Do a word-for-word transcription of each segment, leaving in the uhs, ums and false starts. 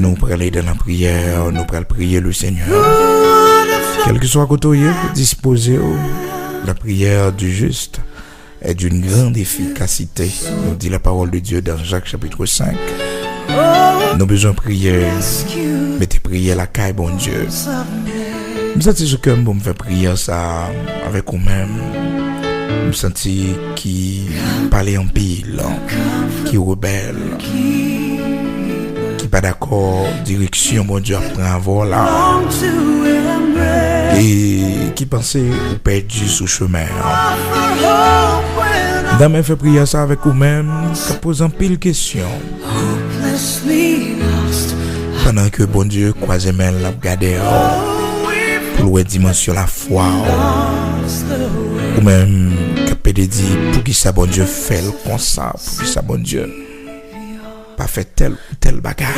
Nou pral ale nan lapriyè, nou pral priye le Senyè. Kèlkeswa kote w ye, dispoze w. La prière du juste est d'une grande efficacité, nous dit la parole de Dieu dans Jacques chapitre cinq. Nou bezwen priye, mete priyè lakay Bondye. M santi sou kè m pou m fè priyè sa avèk ou menm. M santi ki pale anpil, ki rebèl, ki pa dakò direksyon Bondye ap pran avè w la, e ki panse ou pèdi sou chemen an. Nan men fè priyè sa avèk ou menm k ap poze anpil kesyon. Pandan ke Bondye kwaze men l, l ap gade w pou l wè dimansyon lafwa w. Ou menm k ap pede di, poukisa Bondye fè l konsa? Poukisa Bondye pa fè tèl ou tèl bagay?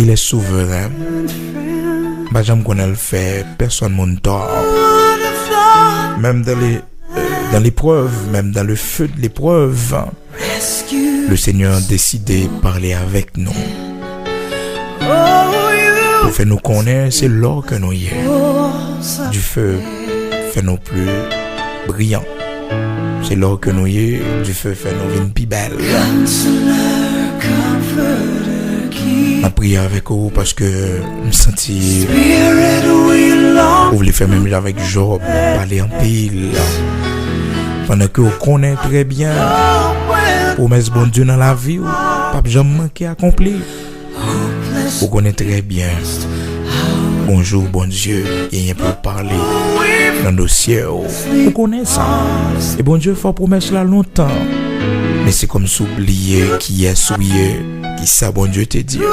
Il est souverain. M pa janm konnen l fè pèsonn moun tò. Menm dans les, euh, dans l'épreuve, même dans le feu de l'épreuve, le Seigneur décide de parler avec nous. Pou fè nou konnen se lò ke nou ye. Dife fè nou pli briyan. Se lò ke nou ye, dife fè nou vin pi bèl. M ap priye avèk ou paske m santi ou vle fè menm jan avèk Jòb, pale anpil. Pandan ke w konnen trè byen pwomès Bondye nan lavi w p ap janm manke akonpli. Ou konnen trè byen yon jou Bondye genyen pou l pale nan dosye w. Ou konnen sa. E Bondye fè w pwomès la lontan. Men se kòmsi w bliye kiyès ou ye, kisa Bondye te di w.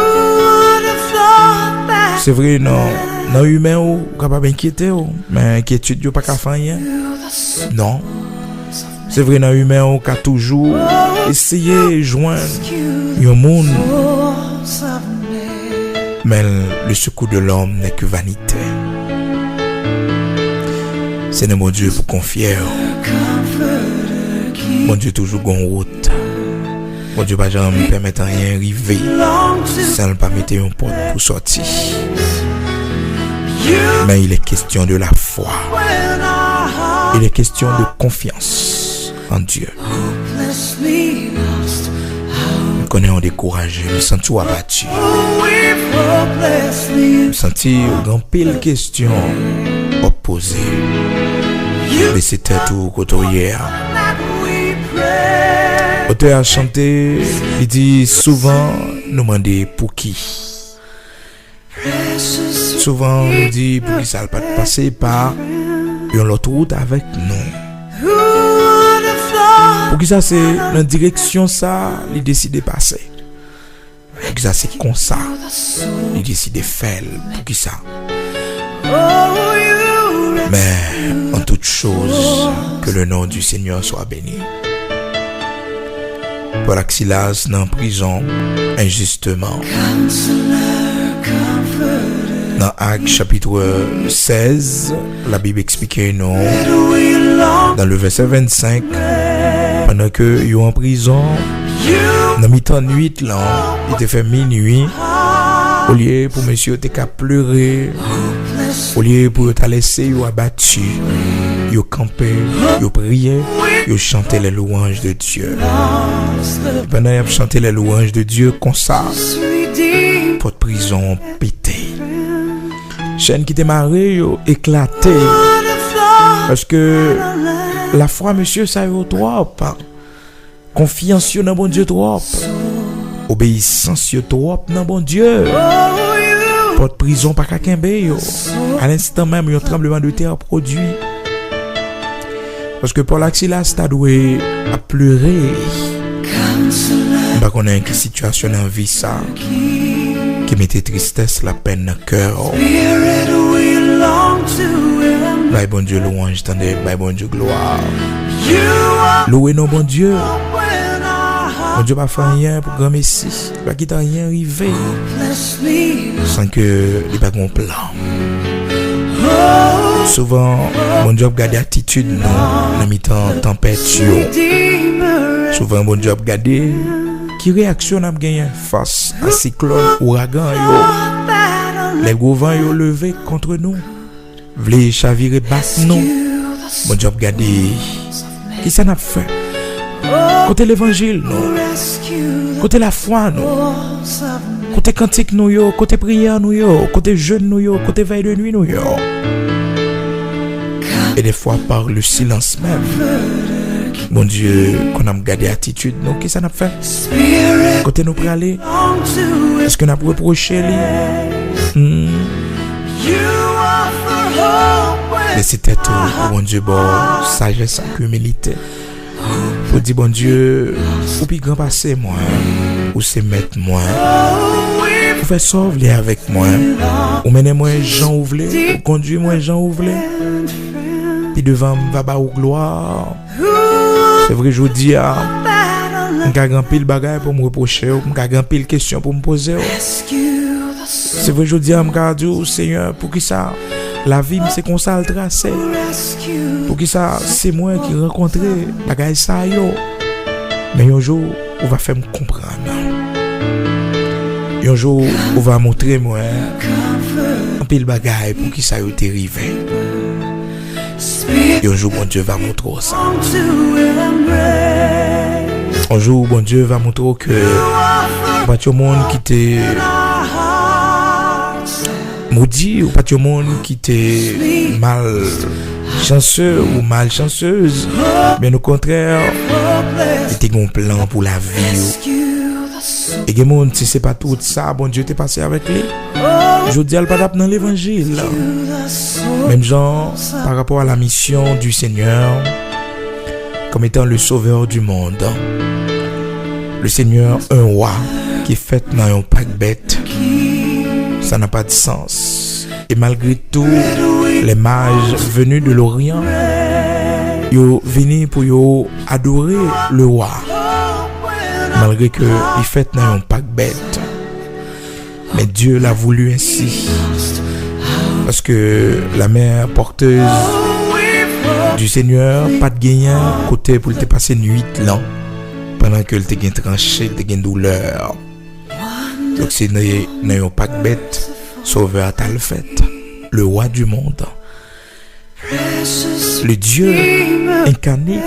Se vre, nan, nan imen w, ou kapab enkyete w, men enkyetid yo pa ka fè anyen. Non. Se vre, nan imen w ka toujou eseye jwenn yon moun, men le secours de l'homme n'est que vanité. Se nan Bondye pou konfye w. Bondye toujou gon wout. Bondye pa janm pèmèt anyen rive san l pa mete yon pòt pou sòti. Men il est question de la foi. Il est question de confiance en Dieu. M konnen w dekouraje, m santi w abati. M santi w gen anpil kesyon w ap poze. Bese tèt ou kote w ye a. Otè a chante, li di, souvan nou mande pouki. Souvan nou di, poukisa l pa t pase pa yon lòt wout avèk nou? Poukisa se nan direksyon sa li deside pase? Poukisa se konsa li deside fè l? Poukisa? Mais en toute chose, que le nom du Seigneur soit béni. Pòl ak Silas nan prizon enjisteman. Nan Ak chapit sèz, Labib eksplike nou, dans le verset vingt-cinq, pandan ke yo an prizon, nan mitan nuit lan, li te fè minui, olye pou mesye yo te ka plere, olye pou yo ta lese yo abati, yo kanpe, yo priye, yo chante les louanges de Dieu. Pandan y ap chante les louanges de Dieu konsa, pòt prizon an pete. Chèn ki te mare yo eklate. Paske lafwa mesye sa yo twòp. Konfyans yo nan Bondye twòp. Obeyisans yo twòp nan Bondye. Pòt prizon pa ka kenbe yo. A lenstan menm, yon tranbleman de tè pwodui. Paske Pòl ak Silas ta dwe ap plere. M pa konnen ki sitiyasyon nan vi sa ki mete tristès, lapèn nan kè w. Bay Bondye lwanj, tande, bay Bondye glwa. Louwe non Bondye. Bondye pa fè anyen pou granmesi. Li pa kite anyen rive san ke li pa gen yon plan. Souvan, Bondye ap gade atitid nou nan mitan tanpèt yo. Souvan, Bondye ap gade Ki reyaksyon n ap genyen fas a siklòn, ouragan yo? Lè gwo van yo leve kont nou, vle chavire bak nou, Bondye ap gade kisa n ap fè. Kote levanjil nou? Kote lafwa nou? Kote kantik nou yo? Kote priyè nou yo? Kote jèn nou yo? Kote vèy de nwi nou yo? E defwa, pa le silans menm, Bondye konn ap gade atitid nou. Kisa n ap fè? Kote nou prale? Èske n ap repwoche li? Hmm. Lese tèt ou pou Bondye ba w sajès ak imilite. Pou di, Bondye, ou pi gran pase mwen, ou se mèt mwen. Ou fè sa w vle avèk mwen. Ou mennen mwen jan ou vle, ou kondui mwen jan ou vle. Pi devan, m va ba ou glwa. Se vre, jodi a, m ka gen anpil bagay pou m repwoche w, m ka gen anpil kesyon pou m poze w. Se vre, jodi a, m ka di w, Senyè, poukisa lavi m se konsa l trase? Poukisa se mwen ki rankontre bagay sa yo? Men yon jou, ou va fè m konprann. Yon jou, ou va montre mwen anpil bagay, poukisa yo te rive. Yon jou, Bondye va montre w sa. Yon jou, Bondye va montre w ke ou pa t yon moun ki te modi, ou pa t yon moun ki te malchanse ou malchansez, men okontrè, li te gen yon plan pou lavi w. E gen moun, si se pa tout sa Bondye te pase avèk li, jodi a l pa t ap nan levanjil. Menm jan, pa rapò a la mission du Seigneur, comme étant le sauveur du monde. Le Seigneur, un roi ki fèt nan yon pak bèt, ça n'a pas de sens. Et malgré tout, les mages venus de l'Orient, yo vini pou yo adore le roi. Malgre ke li fèt nan yon pak bèt. Mais Dieu l'a voulu ainsi. Paske la mère porteuse du Seigneur pa t genyen kote pou l te pase nwit lan, pandan ke l te gen tranche, l te gen doulè. Donk, se nan, nan yon pak bèt, Sovè a t al fèt, le roi du monde. Le Dieu incarné,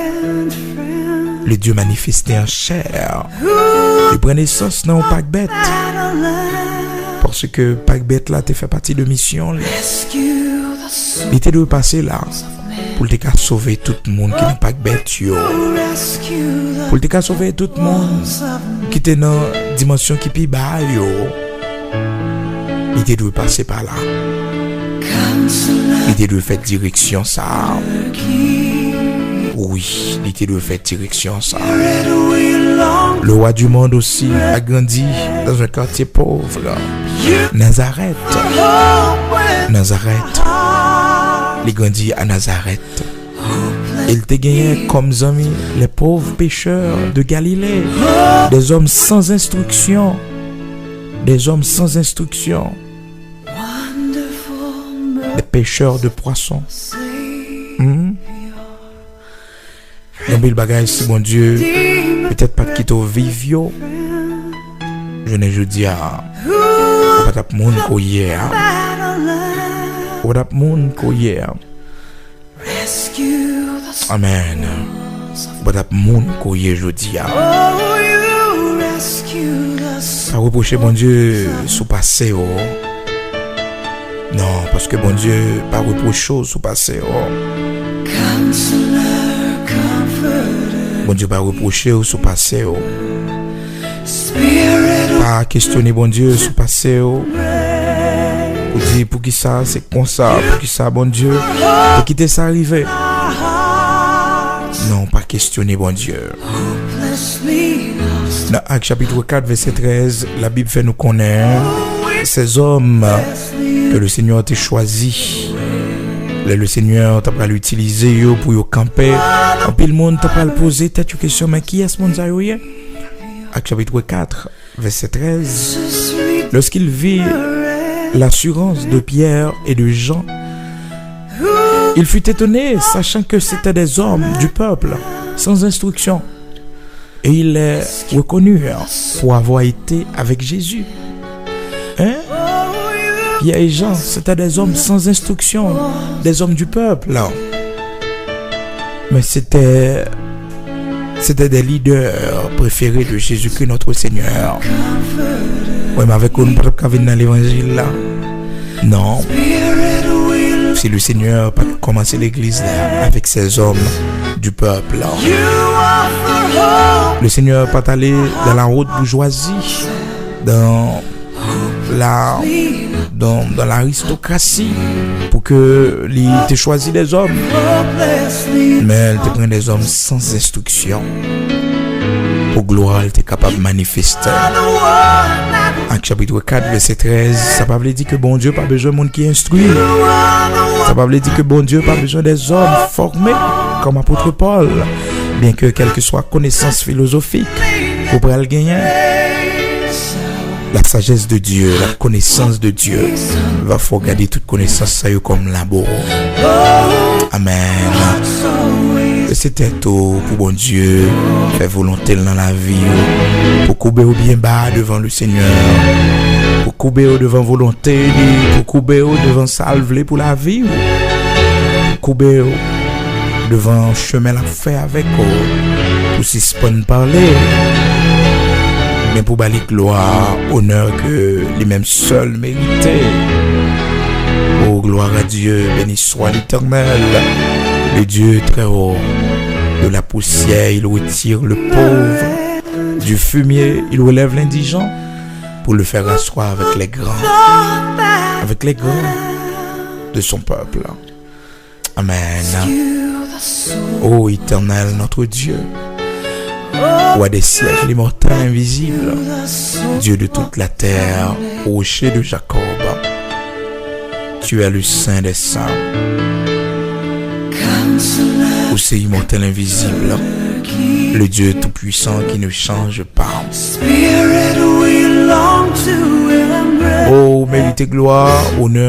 le Dieu manifesté en chair, li pran nesans nan yon pak bèt. Paske pak bèt la te fè pati de misyon li. Li te dwe pase la pou l te ka sove tout moun ki nan pak bèt yo. Pou l te ka sove tout moun ki te nan dimansyon ki pi ba yo. Li te dwe pase pa la. Li te dwe fè direksyon sa a. Wi, li te dwe fè direksyon sa a. Le roi du monde aussi a grandi dans un quartier pauvre. Nazareth. Nazareth. Li grandi a Nazareth. E l te genyen kòm zanmi les pauvres pêcheurs de Galilée, des hommes sans instruction, des hommes sans instruction, des pêcheurs de poissons. Hmm? Gen anpil bagay, si Bondye petèt pa t kite w viv yo, jounen jodi a, ou pa t ap moun ke w ye a. Ou pa t ap moun ke w ye a. Amèn. Ou pa t ap moun ke w ye jodi a. Pa repwoche Bondye sou pase w. Non, paske Bondye pa repwoche w sou pase w. Bondye pa repwoche w sou pase w. Pa kesyone Bondye sou pase w. Ou di, poukisa se konsa, poukisa Bondye te kite sa rive? Non, pa kesyone Bondye. Nan Ak chapit kat, vèsè trèz, Labib fè nou konnen, ces hommes que le Seigneur te chwazi, lè le Seigneur ta pral itilize yo pou yo kanpe, anpil moun ta pral poze tèt yo kesyon, men kiyès moun sa yo ye? Ak chapit kat, vèsè trèz. Lorsqu'ils virent l'assurance de Pierre et de Jean, ils furent étonnés, sachant que c'étaient des hommes du peuple, sans instruction. Et il est reconnu pour avoir été avec Jésus. Hein? Pierre et Jean, c'était des hommes sans instruction, des hommes du peuple. Mais c'était, c'était des leaders préférés de Jésus-Christ notre Seigneur. Mwen menm avèk ou, nou pa t ap ka vin nan levanjil la. Non. Si le Seigneur pa t kòmanse legliz la avec ces hommes du peuple. Le Seigneur pa t ale dans la haute bourgeoisie, dans la, dans, dans l'aristocratie, pour que li te chwazi des hommes. Men li te pran des hommes sans instruction. Pou glwa l te kapab manifeste. Ak chapit kat, vèsè trèz, sa pa vle di ke Bondye pa bezwen moun ki enstwi. Sa pa vle di ke Bondye pa bezwen des hommes formés, comme apôtre Paul. Bien que, quelle que soit connaissance philosophique ou pral genyen, la sagesse de Dieu, la connaissance de Dieu va fè w gade tout konesans sa yo kòm labo. Amen. Lese tèt ou pou Bondye fè volonte l nan lavi w. Pou koube w byen ba devan le Seigneur. Pou koube w devan volonte li. Pou koube w devan sa l vle pou lavi w. Pou koube w devan chemen l ap fè avèk ou. Pou sispann pale. Men pou ba li glwa, onè ke li menm sèl merite. Oh, gloire à Dieu, béni soit l'Éternel, le Dieu très haut. De la poussière, il retire le pauvre. Du fumier, il relève l'indigent pour le faire asseoir avec les grands, avec les grands de son peuple. Amen. Ô Éternel, notre Dieu, roi des siècles, immortel, invisible, Dieu de toute la terre, rocher de Jacob, tu es le saint des saints. Ou se imòtèl, envizib, le Dieu tout-puissant qui ne change pas. Oh, ou merite glwa, onè.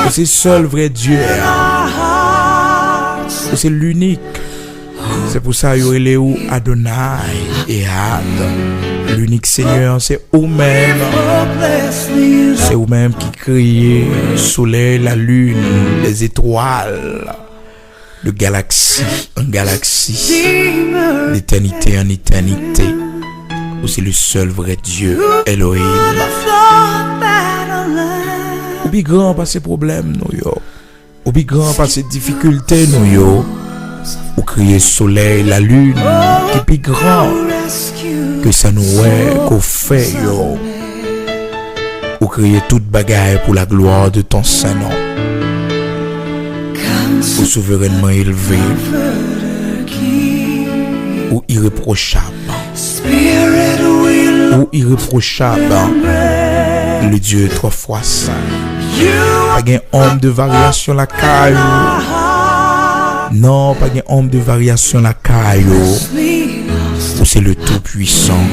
Ou se sèl vrè Dye a. Ou se linik. Se pou sa yo rele ou Adonai, Ehad. Linik Senyè, se ou menm. Se ou menm ki kreye solèy, lalin, lèzetwal, de galaksi an galaksi, d'éternité en éternité. Ou se le sèl vrè Dye, Elohim. Ou pi gran pase pwoblèm nou yo. Ou pi gran pase difikilte nou yo. Ou kreye solèy, lalin ki pi gran ke sa nou wè, ke w fè yo. Ou kreye tout bagay pour la gloire de ton saint nom. Ou souverènman elve. Ou irepwochab. Ou irepwochab. Le Dieu trois fois saint. Pa gen onm de varyasyon lakay ou. Non, pa gen onm de varyasyon lakay ou. Ou se le Tout-Puissant,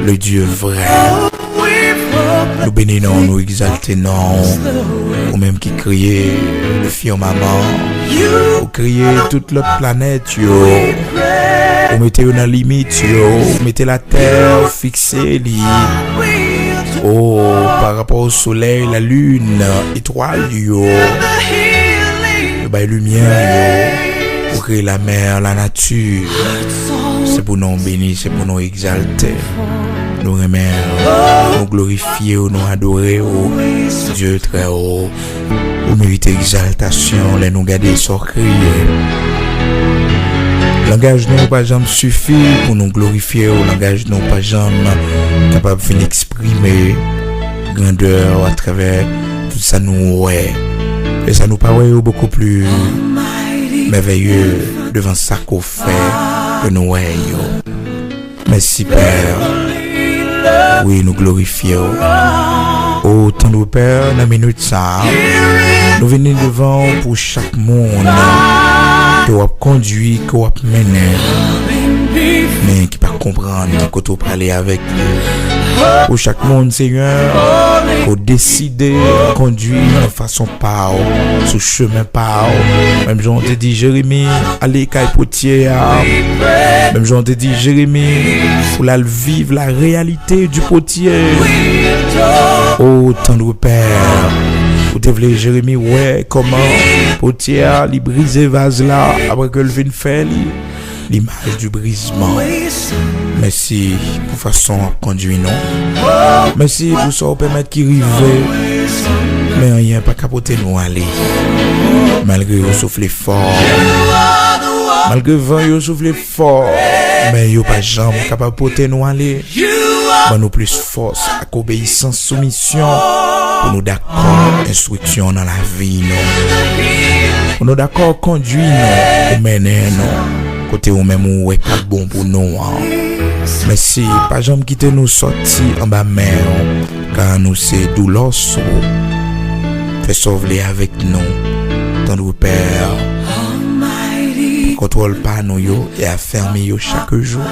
le Dieu vrai. Nou beni non w, nou egzalte non w. Ou menm ki kreye le firmament, ou kreye tout lòt planèt yo, ou mete yo nan limit yo, ou mete latè, ou fikse li. O, pa rapò o solèy, lalin, etwal yo, yo bay limyè yo, ou kreye lamè, lanati. Se pou non w beni, se pou non w egzalte. Nou renmen w, nou glorifye w, nou adore w, Dye trè o. Ou merite egzaltasyon lè nou gade sa w kreye. Langaj nou pa janm sifi pou nou glorifye w, langaj nou pa janm kapab fin eksprime grandè w atravè tout sa nou wè. E sa nou pa wè yo beaucoup plus merveilleux devan sa ke w fè ke nou wè yo. Mèsi, Pè. Wi, nou glorifye w. O, tendre Pè, nan minit sa a, nou vini devan w pou chak moun ke w ap kondui, ke w ap mennen, men ki pa konprann ki kote w prale avèk li. Pou chak moun, Senyè, Ou deside kondui nan fason pa w, sou chemen pa w. Menm jan w te di Jeremi, ale kay potyè a. Menm jan w te di Jeremi, pou l al viv la réalité du potier. O tendre Père, ou te vle Jeremi wè kòman potyè a, li brize vaz la, apre ke l fin fè li. L'image du brisement. Mèsi pou fason w ap kondui nou. Mèsi pou sa w pèmèt ki rive. Men anyen pa ka pote nou ale. Malgre yo soufle fò. Malgre van yo soufle fò. Men yo pa janm kapab pote nou ale. Ban nou plis fòs ak obeyisans, soumisyon, pou nou dakò enstriksyon nan lavi nou. Pou nou dakò kondui nou, ou mennen nou kote ou menm ou wè k ap bon pou nou an. Mèsi, pa janm kite nou sòti anba men w, ka nou se doulòs ou. Fè sa w vle avèk nou, tendre Père. Kontwòl pa nou yo e afèmi yo chak jou.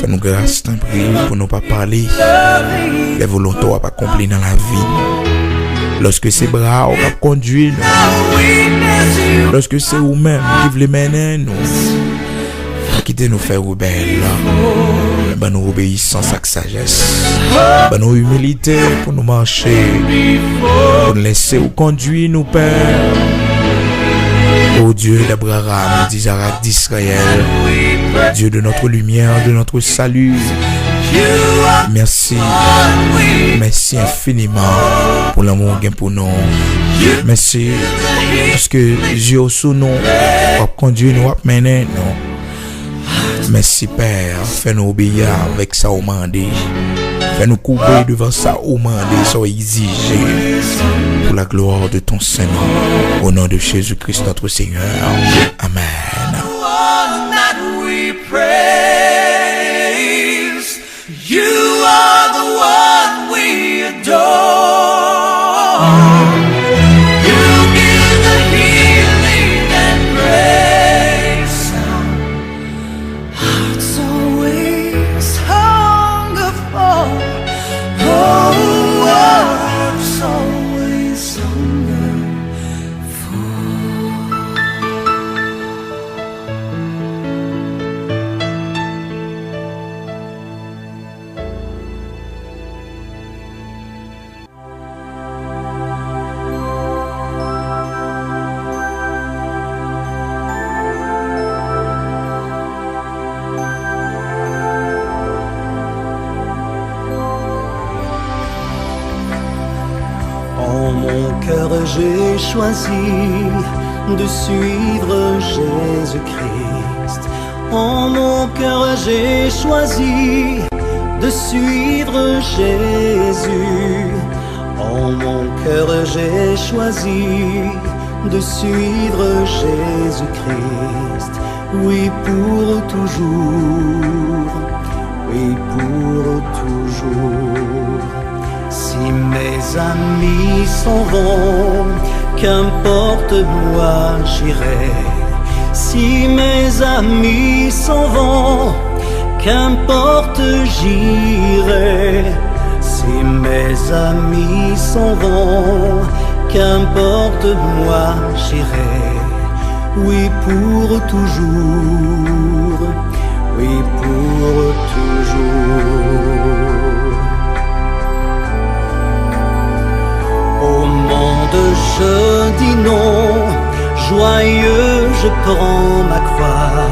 Fè nou gras, tanpri, pou nou pa pale lè volonte w ap akonpli nan lavi n. Lòske se bra w k ap kondui nou, lòske se ou menm ki vle mennen nou, pa kite nou fè rebèl. Men ban nou obeyisans ak sajès. Ban nou imilite pou nou mache, pou n lese w kondui nou, Pè. O Dieu d'Abraham, d'Isaac, d'Israël, Dieu de notre lumière, de notre salut. Mèsi. Mèsi enfiniman pou lanmou w gen pou nou. Mèsi paske zye w sou nou, w ap kondui nou, w ap mennen nou. Mèsi, Pè, fè nou obeyi avèk sa ou mande. Fè nou koube devan sa ou mande, sa ou egzije. Pour la gloire de ton Saint-Nom. Au nom de Jésus-Christ, notre Seigneur. Amen. You are the one we adore. You give the healing and grace. Hearts always hunger for, oh, hearts always hunger for. En mon cœur, j'ai choisi de suivre Jésus-Christ. En mon cœur, j'ai choisi de suivre Jésus. En mon cœur, j'ai choisi de suivre Jésus-Christ. Oui, pour toujours. Oui, pour toujours. Si mes amis s'en vont, qu'importe, moi j'irai. Si mes amis s'en vont, qu'importe, j'irai. Si mes amis s'en vont, qu'importe, moi j'irai. Oui, pour toujours. Oui, pour toujours. Au monde, je dis non, joyeux, je prends ma croix.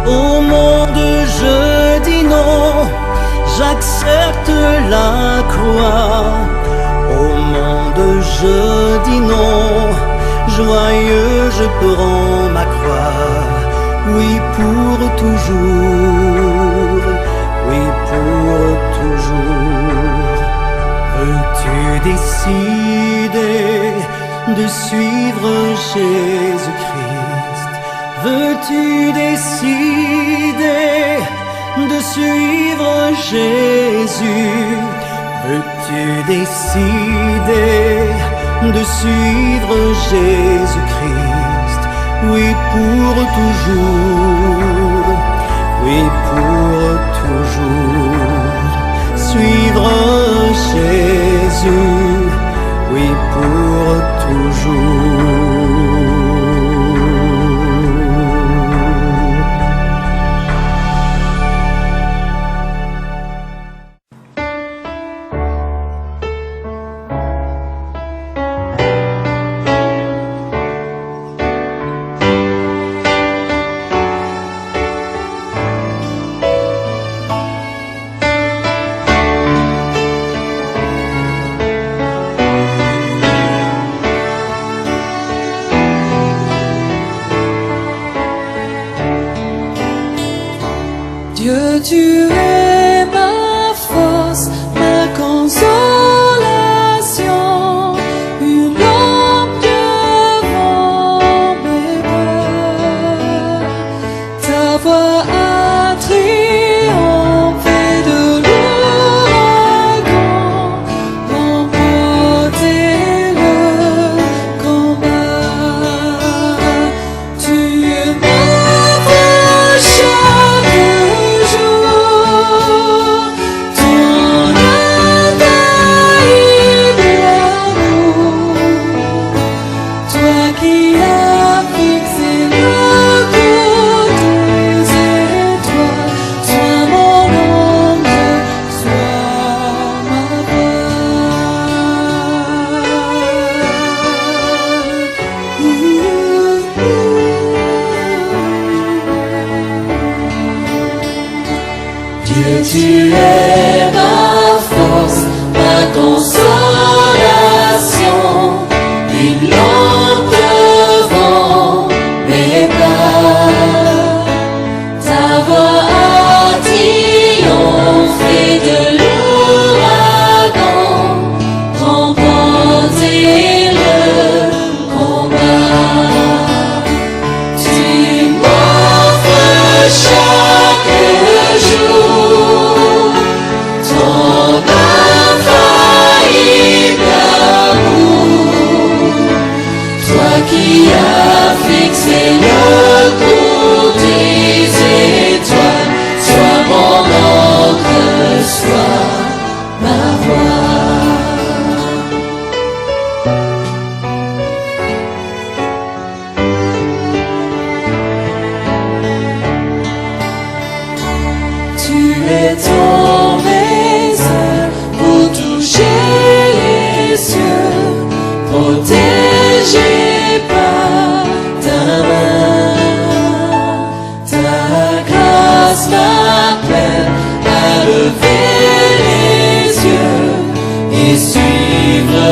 Au monde, je dis non, j'accepte la croix. Au monde, je dis non, joyeux, je prends ma croix. Oui, pour toujours, oui, pour toujours. Veux-tu décider de suivre Jésus-Christ? Veux-tu décider de suivre Jésus? Veux-tu décider de suivre Jésus-Christ? Oui, pour toujours. Oui, pour toujours. Suivre Jésus. Oui, pour toujours. Dieu, tu es ma force, ma consolation, une ombre devant mes pas. Ta voix a triomphé de l'ouragan, remporté le combat. Tu m'ouvres chaque jour ton infaillible amour. Toi qui as fixé le cours des étoiles, sois mon ombre, sois ma voix. Dieu, tu es ma force, ma consolation, une lampe devant mes pas. Ta voix a triomphé de l'ouragan, remporté le combat. Tu m'offres chaque jour ton infaillible amour, toi qui as fixé le cours des étoiles, sois mon ombre, sois ma voix. Tu étends mes ailes pour toucher les cieux, protégé par ta main. Ta grâce m'appelle à lever les yeux et suivre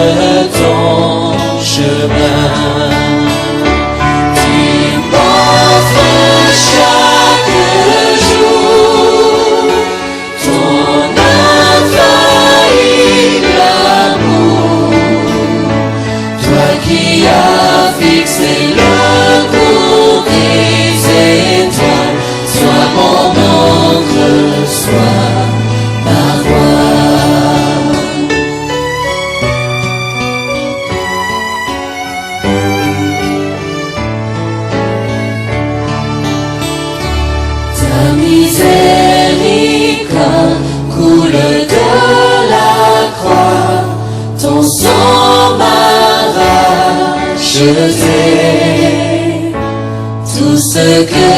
ton chemin. Tu m'offres chaque jour ton infaillible amour, toi qui as fixé le cours des étoiles, sois mon ombre, sois ma voix. Ta miséricorde coule de la croix, ton sang m'a racheté. Tout ce que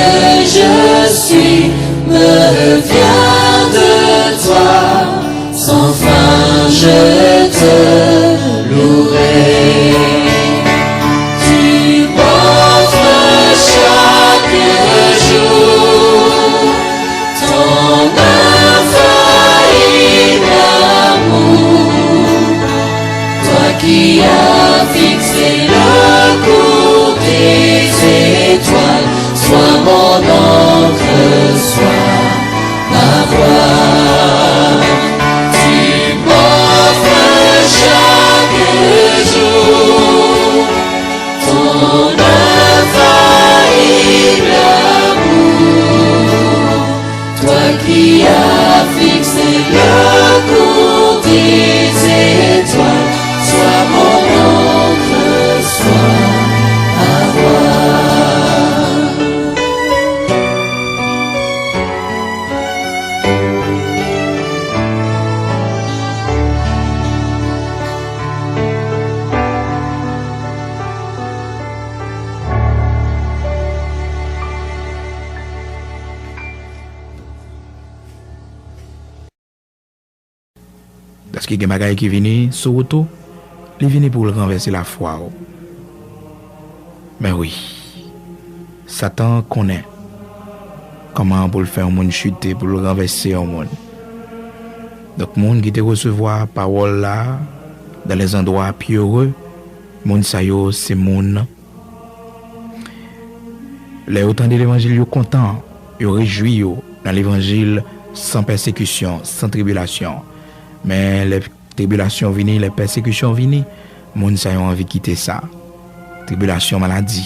je suis me vient de toi. Sans fin, je te louerai. Tu m'offres chaque jour ton infaillible amour. Toi qui as fixé le cours des étoiles, sois mon ombre, sois ma voix. Paske gen bagay ki vini sou wout ou, li vini pou l ranvèse lafwa w. Men wi, Satan konnen kòman pou l fè yon moun chite, pou l ranvèse yon moun. Donk, moun ki te resevwa pawòl la dans les endroits pierreux, moun sa yo se moun, lè yo tande levanjil, yo kontan, yo rejwi yo nan levanjil san pèsekisyon, san tribilasyon. Men lè tribilasyon vini, lè pèsekisyon vini, moun sa yo anvi kite sa. Tribilasyon, maladi.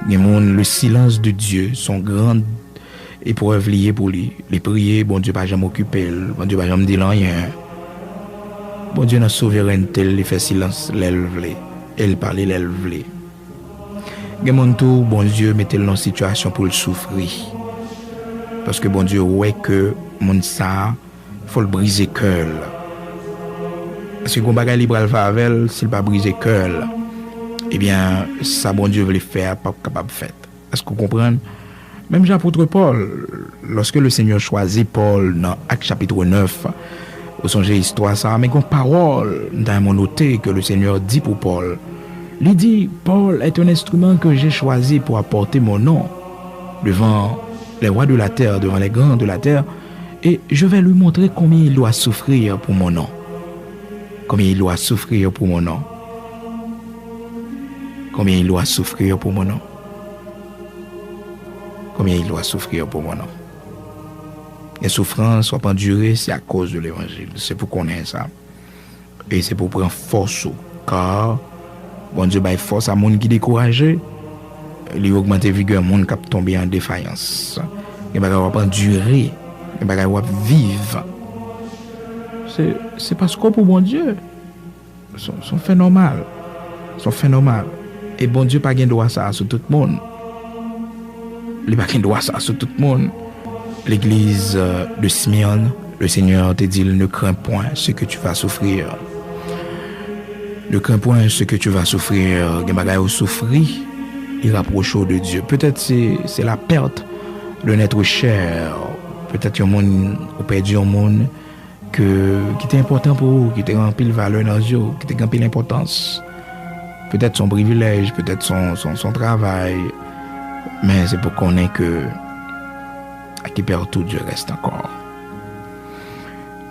Gen moun, le silence de Dieu, se yon gran eprèv li ye pou li. Li priye, Bondye pa janm okipe l, Bondye pa janm di l anyen. Bondye nan souverènte l, li fè silans lè l vle, e l pale lè l vle. Gen moun tou, Bondye mete l nan sitiyasyon pou l soufri. Paske Bondye wè ke moun sa a, fò l brize kè l. Paske gon bagay li pral fè avè l, si l pa brize kè l, ebyen, sa Bondye vle fè a p ap kapab fèt. Èske w konprann? Menm jan apot Pòl, lòske le Senyè chwazi Pòl nan Ak chapit nèf, ou sonje istwa sa a, men gon pawòl m ta renmen w note ke le Senyè di pou Pòl. Li di, Paul est un instrument que j'ai choisi pour apporter mon nom devant les rois de la terre, devant les grands de la terre, et je vais lui montrer combien il doit souffrir pour mon nom. Combien il doit souffrir pour mon nom. Combien il doit souffrir pour mon nom. Combien il doit souffrir pour mon nom. Gen soufrans w ap andire, se akoz de levanjil. Se pou konnen sa. E se pou pran fòs ou. Ka Bondye bay fòs a moun ki dekouraje, li ogmante vigè moun k ap tonbe an defayans. Gen bagay w ap andire, gen bagay w ap viv. Se, se paske w pou Bondye. Se, se yon fè nòmal. Se yon fè nòmal. E Bondye pa gen dwa sa a sou tout moun. Li pa gen dwa sa a sou tout moun. Legliz, euh, de Smyrne, le Senyè te di l, ne crains point ce que tu vas souffrir. Ne crains point ce que tu vas souffrir. Gen bagay ou soufri, li rapwoche w de Dye. Petèt se, se la perte d'un être cher. Petèt yon moun, ou pèdi yon moun ke, ki te enpòtan pou ou, ki te gen anpil valè nan zye w, ki te gen anpil enpòtans. Petèt se yon privilèj, petèt se yon, se yon, se yon travay, men se pou konnen ke à qui perd tout, Dieu reste encore.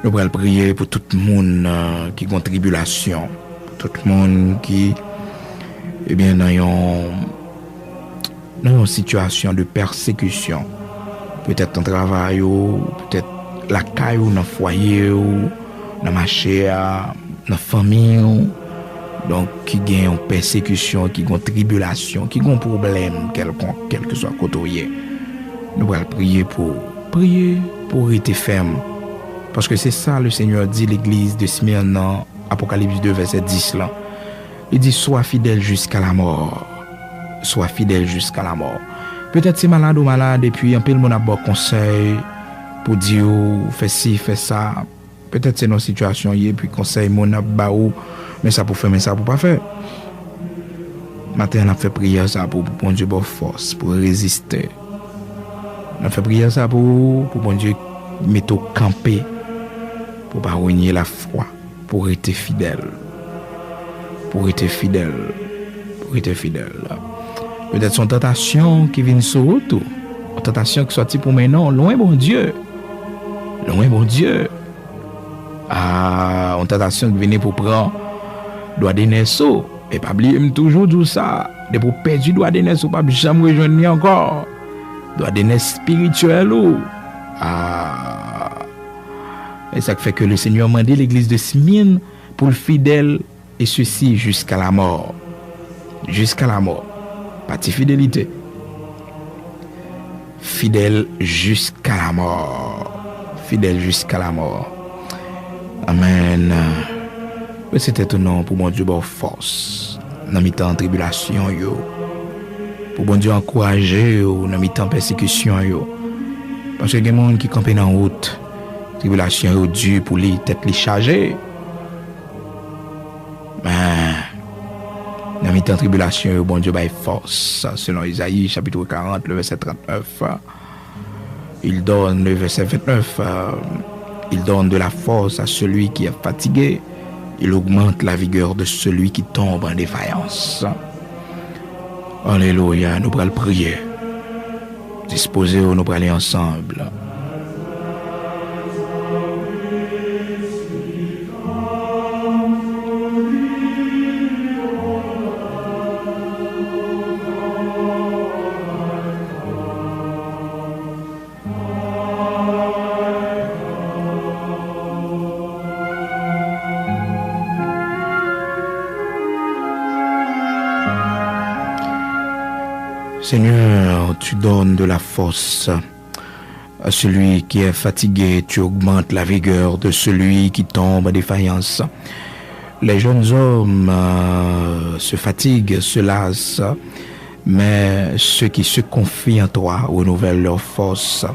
Nou pral priye pou tout moun, euh, ki gon tribilasyon, pou tout moun ki, ebyen, nan yon, nan yon sitiyasyon de pèsekisyon. Petèt nan travay ou, petèt lakay ou, nan fwaye ou, nan mache a, nan fanmi ou. Donk, ki gen yon pèsekisyon, ki gen yon tribilasyon, ki gen yon pwoblèm kèlkonk, kèlkeswa kote w ye. Nou pral priye pou ou. Priye pou w rete fèm. Paske se sa le Senyè di legliz de Smyrne nan Apokalips de vèsè dis lan. Li di, sois fidèle jusqu'à la mort. Sois fidèle jusqu'à la mort. Petèt se malad ou malad, epi anpil moun ap ba w konsèy pou di w fè si, fè sa. Petèt se nan sitiyasyon w ye, epi konsèy moun ap ba ou, men sa pou fè, men sa pou pa fè. Maten an, n ap fè priyè sa pou, pou Bondye ba w fòs, pou w reziste. N ap fè priyè sa pou ou, pou Bondye mete w kanpe, pou w pa renye lafwa, pou w rete fidèl, pou w rete fidèl, pou w rete fidèl. Petèt se yon tantasyon ki vin sou wout ou, yon tantasyon ki sòti pou mennen w lwen Bondye, lwen Bondye. A, yon tantasyon ki vini pou pran dwa de nès ou. E pa bliye, m toujou di w sa, depi w pèdi dwa de nès ou, w p ap janm rejwenn li ankò. Dwa de nès espirityèl ou. A. E sa k fè ke le Senyè mande legliz de Smyrne pou l fidèl, et ceci jusqu'à la mort. Jusqu'à la mort. Pati fidelite. Fidèl jiska lamò. Fidèl jiska lamò. Amèn. Rese tèt ou non pou Bondye ba w fòs nan mitan tribilasyon yo. Pou Bondye ankouraje w nan mitan pèsekisyon yo. Paske gen moun ki kanpe nan wout. Tribilasyon yo di pou li, tèt li chaje. Men, nan mitan tribilasyon yo, Bondye bay fòs. Selon Ezayi, chapitre quarante, le verset trente-neuf, il donne, le verset vingt-neuf, euh, Il donne de la force à celui qui est fatigué. Il augmente la vigueur de celui qui tombe en défaillance. Alelouya, nou pral priye. Dispoze w, nou prale ansanm. Seigneur, tu donnes de la force à celui qui est fatigué, tu augmentes la vigueur de celui qui tombe en défaillance. Les jeunes hommes euh, se fatiguent, se lassent, mais ceux qui se confient en toi renouvellent leur force.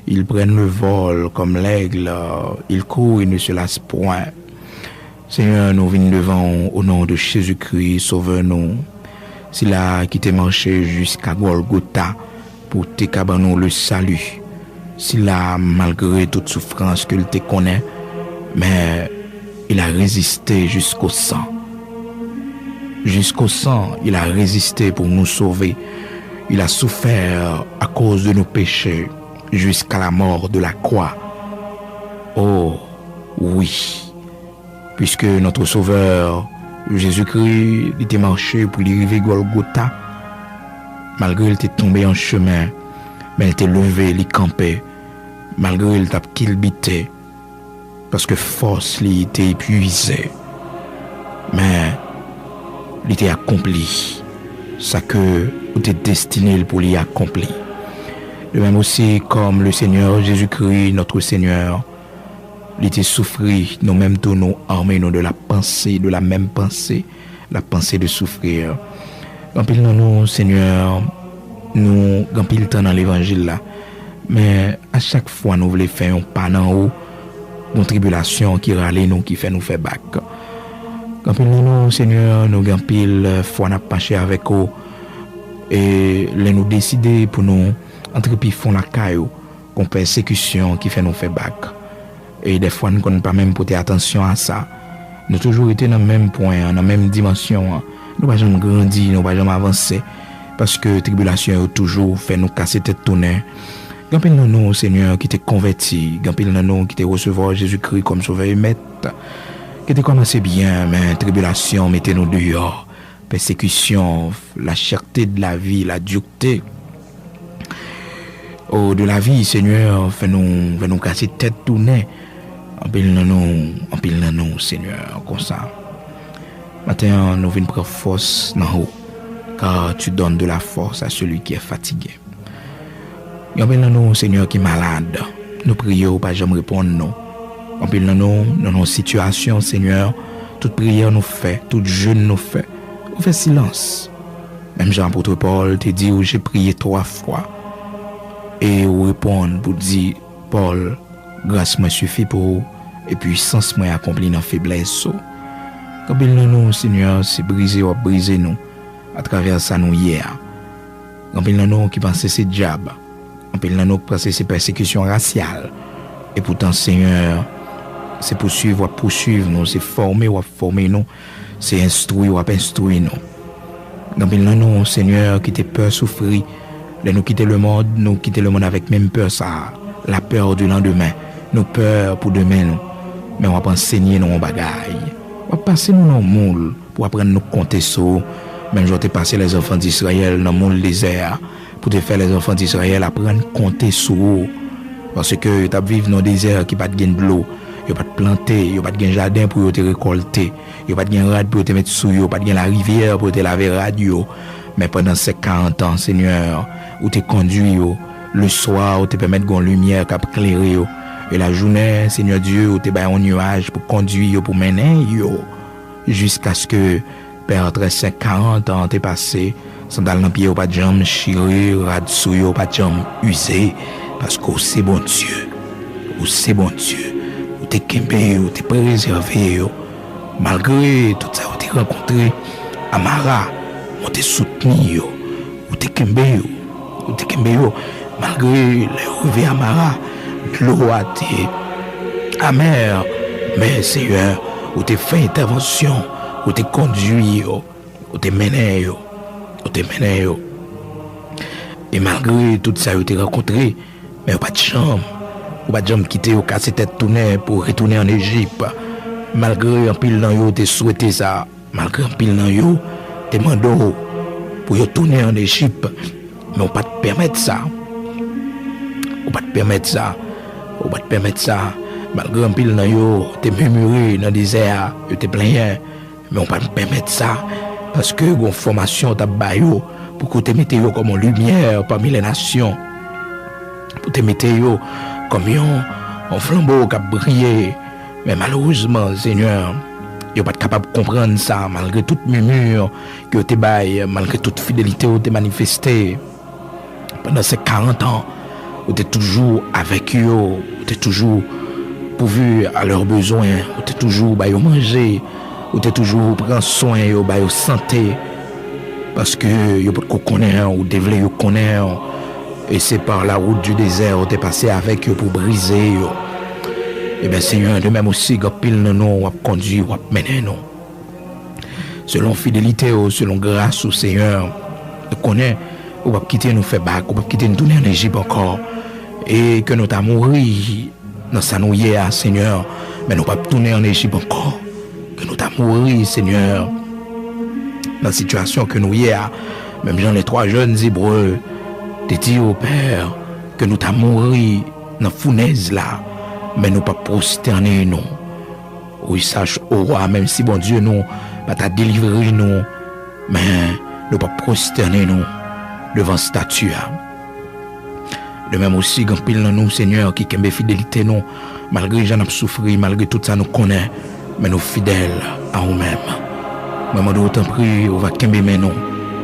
Ils prennent le vol comme l'aigle, ils courent et ne se lassent point. Senyè, nou vin devan w o non de Jezikri, Sovè nou. Sila ki te mache jiska Gòlgota pou te ka ban nou le sali. Sila, malgre tout soufrans ke l te konnen, men il a résisté jusqu'au sang. Jusqu'au sang, il a résisté pour nous sauver. Il a souffert à cause de nos péchés, jusqu'à la mort de la croix. Oh, wi. Puisque notre Sauveur, Jésus-Christ, li te mache pou li rive Gòlgota, malgre l te tonbe an chemen, men l te leve, li kanpe, malgre l t ap kilbite, paske fòs li te epuize. Men, li te akonpli sa ke ou te destine l pou li akonpli. De même aussi, comme le Seigneur Jésus-Christ, notre Seigneur, li te soufri, nou menm tou nou ame nou de la pensée, de la même pensée, la pensée de souffrir. Anpil nan nou, Senyè, nou gen anpil tan nan levanjil la. Men a chak fwa nou vle fè yon pa nan ou, gon tribilasyon ki rale nou, ki fè nou fè bak. Gen anpil nan nou, Senyè, nou gen anpil, eh, fwa n ap mache avèk ou. E lè nou deside pou nou antre pi fon lakay ou, gon pèsekisyon ki fè nou fè bak. E dèfwa, n konn pa menm pote atansyon a sa. Nou toujou rete nan menm pwen an, nan menm dimansyon an. Nou pa janm grandi, nou pa janm avanse. Paske tribilasyon yo toujou fè nou kase tèt tounen. Gen anpil nan nou, Senyè, ki te konvèti. Gen anpil nan nou ki te resevwa Jezikri kòm Sovè e Mèt. Ki te kòmanse byen, men tribilasyon mete nou deyò. Pèsekisyon, la cherté de la vie, la dureté, oh, de la vie, Senyè, fè nou, fè nou kase tèt tounen. Anpil nan nou, anpil nan nou, Senyè, konsa. Maten an, nou vin pran fòs nan ou, car tu donnes de la force à celui qui est fatigué. Gen anpil nan nou, Senyè, ki malad. Nou priye, ou pa janm reponn nou. Anpil nan nou, nan yon sitiyasyon, Senyè, tout priyè nou fè, tout jèn nou fè, ou fè silans. Menm jan apot Pòl te di ou, j'ai prié trois fois. E ou reponn pou di, Pòl, gras mwen sifi pou ou, e pwisans mwen akonpli nan feblès ou. Gen anpil nan nou, Senyè, se brize w ap brize nou atravè sa nou ye a. Gen anpil nan nou ki panse se dyab. Anpil nan nou ki panse se pèsekisyon rasyal. Epoutan, Senyè, se pouswiv w ap pouswiv nou, se fòme w ap fòme nou, se enstwi w ap enstwi nou. Gen anpil nan nou, Senyè, ki te pè soufri. Lè nou kite lemonn, nou kite lemonn avèk menm pè sa a, la peur du lendemain. Nou pè pou demen nou. Men w ap ansenye nou yon bagay. W ap pase nou nan yon moul pou aprann nou konte sou ou, menm jan w te pase lèzanfan di Izrayèl nan moul dezè a, pou te fè lèzanfan di Izrayèl aprann konte sou ou. Paske yo t ap viv nan yon dezè ki pa t gen dlo, yo pa t plante, yo pa t gen jaden pou yo te rekòlte, yo pa t gen rad pou yo te met sou yo, pa t gen larivyè pou yo te lave rad yo. Men pandan sèk karant an, Senyè, ou te kondui yo. Leswa, ou te pèmèt gon limyè k ap klere yo. E lajounen, Senyè Dye, ou te bay yon nyaj pou kondui yo, pou mennen yo. Jiskaske pè trè sèk karant an te pase, sandal nan pye yo pa t janm chire, rad sou yo pa t janm ize, paske ou se Bondye. Ou se Bondye. Ou te kenbe yo, ou te prezève yo. Malgre tout sa yo te rankontre, Mara, ou te soutni yo. Ou te kenbe yo. Ou te kenbe yo. Malgre lè yo rive Mara, dlo a te amè, men, Senyè, ou te fè entèvansyon, ou te kondui yo, ou te mennen yo, ou te mennen yo. E malgre tout sa yo te rankontre, men yo pa t janm, ou pa t janm kite yo kase tèt tounen pou retounen ann Ejip. Malgre anpil nan yo te swete sa, malgre anpil nan yo te mande w pou yo tounen ann Ejip, men w pa t pèmèt sa. Ou pa t pèmèt sa. Ou pa t pèmèt sa. Malgre anpil nan yo te mimire nan dezè a, yo te plenyen, men w pa t pèmèt sa, paske gon fòmasyon w t ap ba yo, pou ke w te mete yo kòm yon limyè pami lè nasyon, pou w te mete yo kòm yon, yon flanbo k ap briye. Men malerezman, Senyè, yo pa t kapab konprann sa, malgre tout mimir ke yo te bay, malgre tout fidelite w te manifeste. Pandan se karant an, ou te toujou avèk yo, ou te toujou pouvi a lè bezwen, ou te toujou ba yo manje, ou te toujou pran swen yo, ba yo sante, paske yo potko konnen ou te vle yo konnen, e se pa la wout di dezè ou te pase avèk yo pou brize yo. Ebyen, Senyè, de menm osi, gen anpil nan nou w ap kondui, w ap mennen nou. Selon fidelite w, selon gras ou, Senyè, nou konnen ou p ap kite nou fè bak, ou p ap kite nou tounen ann Ejip ankò. E ke nou ta mouri nan sa nou ye a, Senyè, men nou p ap tounen ann Ejip ankò. Ke nou ta mouri, Senyè, nan sitiyasyon ke nou ye a, menm jan les trois jeunes Hébreux te di w, Pè, ke nou ta mouri nan founèz la, men nou p ap pwostène nou. Wi, sache, o wa, menm si Bondye nou pa ta delivre nou, men nou p ap pwostène nou devan estati a. De menm osi, gen anpil nan nou, Senyè, ki kenbe fidelite nou, malgre jan n ap soufri, malgre tout sa nou konnen, men nou fidèl a ou menm. Mwen mande w, tanpri, ou va kenbe men nou.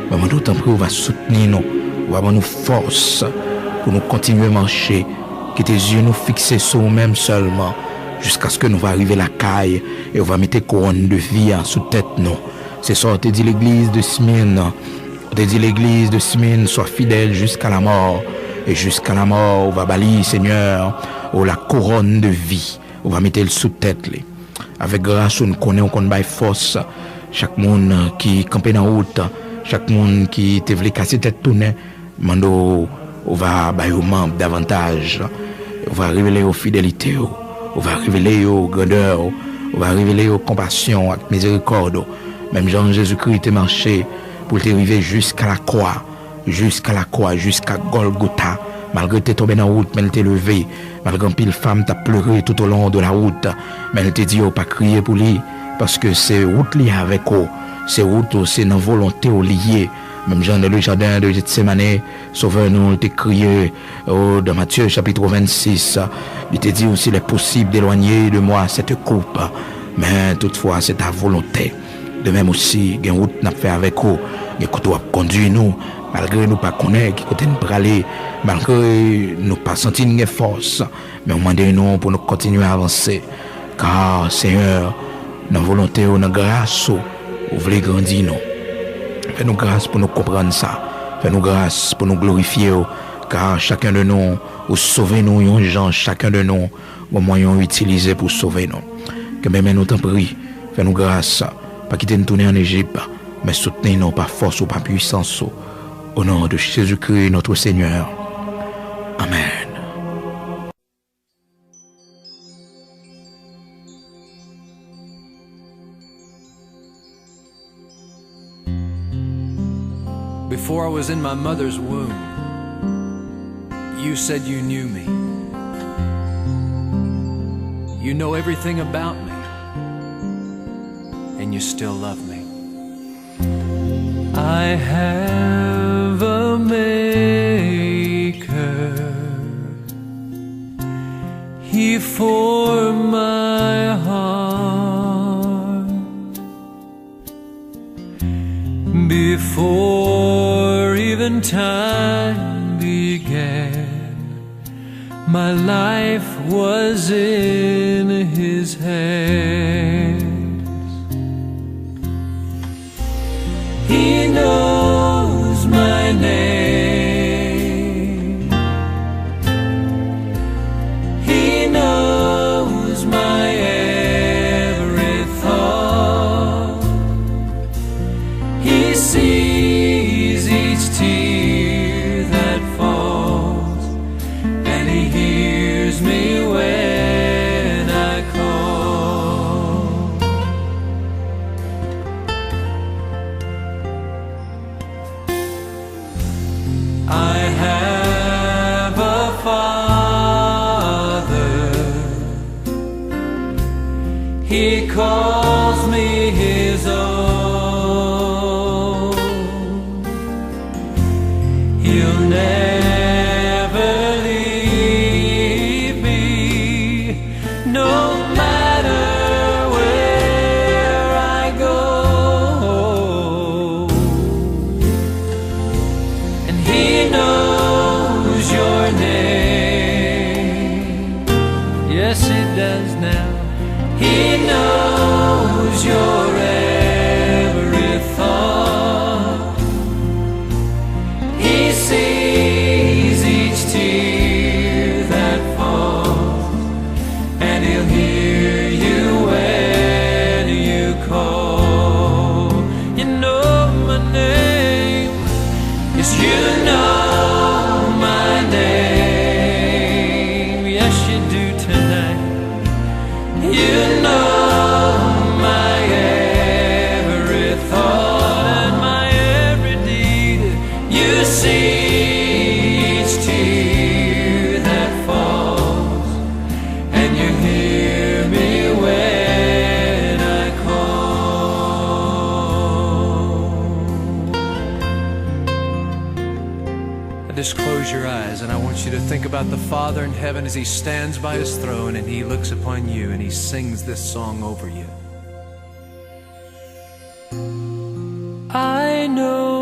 Mwen mande w, tanpri, ou va soutni nou. Ou va ban nou fòs pou nou kontinye mache. Kite zye nou fikse sou ou menm sèlman, jiskaske nou va rive lakay e ou va mete kouwòn de vi a sou tèt nou. Se sa w te di legliz de Smyrne. Ou te di legliz de Smyrne, sois fidèle jusqu'à la mort, et jusqu'à la mort, ou va ba li, Senyè, ou la couronne de vie. Ou va mete l sou tèt li. Avèk gras ou, n konnen ou konn bay fòs chak moun ki kanpe nan wout, chak moun ki te vle kase tèt tounen, mande w, ou va ba yo manb davantaj. Ou va revele yo fidelite w. Ou va revele yo grandè w. Ou va revele yo konpasyon w ak mizerikòd ou. Menm jan Jezikri te mache pou l te rive jiska lakwa, jiska lakwa, jiska Gòlgota. Malgre l te tonbe nan wout, men l te leve. Malgre anpil fanm t ap plere toutolon de la wout, men l te di yo pa kriye pou li, paske se wout li avèk ou, se wout ou, se nan volonte w li ye. Menm jan nan le jardin de Gethsemane, Sovè nou, l te kriye, o, dans Matthieu chapitre vingt-six, li te di, s'il est possible d'éloigner de moi cette coupe, mais toutefois c'est ta volonté. De menm osi, gen wout n ap fè avèk ou, gen kote w ap kondui nou, malgre nou pa konnen ki kote n prale, malgre nou pa santi n gen fòs, men w mande nou pou nou kontinye avanse. Ka, Senyè, nan volonte w, nan gras ou, ou vle grandi nou. Fè nou gras pou nou konprann sa. Fè nou gras pou nou glorifye w, ka chaken de nou, ou sove nou yon jan, chaken de nou, gon mwayen w itilize pou sove nou. Kenbe men nou, tanpri, fè nou gras, pa kite n tounen ann Ejip, men soutni nou pa fòs ou, pa pwisans ou. Au nom de Jésus-Christ, notre Seigneur. Amen. Before I was in my mother's womb, you said you knew me. You know everything about me, and you still love me. I have a maker. He formed my heart. Before even time began, my life was in his hands. He knows my name. He knows He calls me his own. He'll never leave me, no matter where I go. And he knows your name. Yes, he does now. He knows your every thought. He sees each tear that falls, and he'll hear you when you call. You know my name. Yes, you know my name. Yes, you do tonight. You know my every thought and my every deed. You see each tear that falls, and you hear me when I call. Just close your eyes, and I want you to think about the Father in heaven as he stands by his throne and he looks upon you and he sings this song over you. I know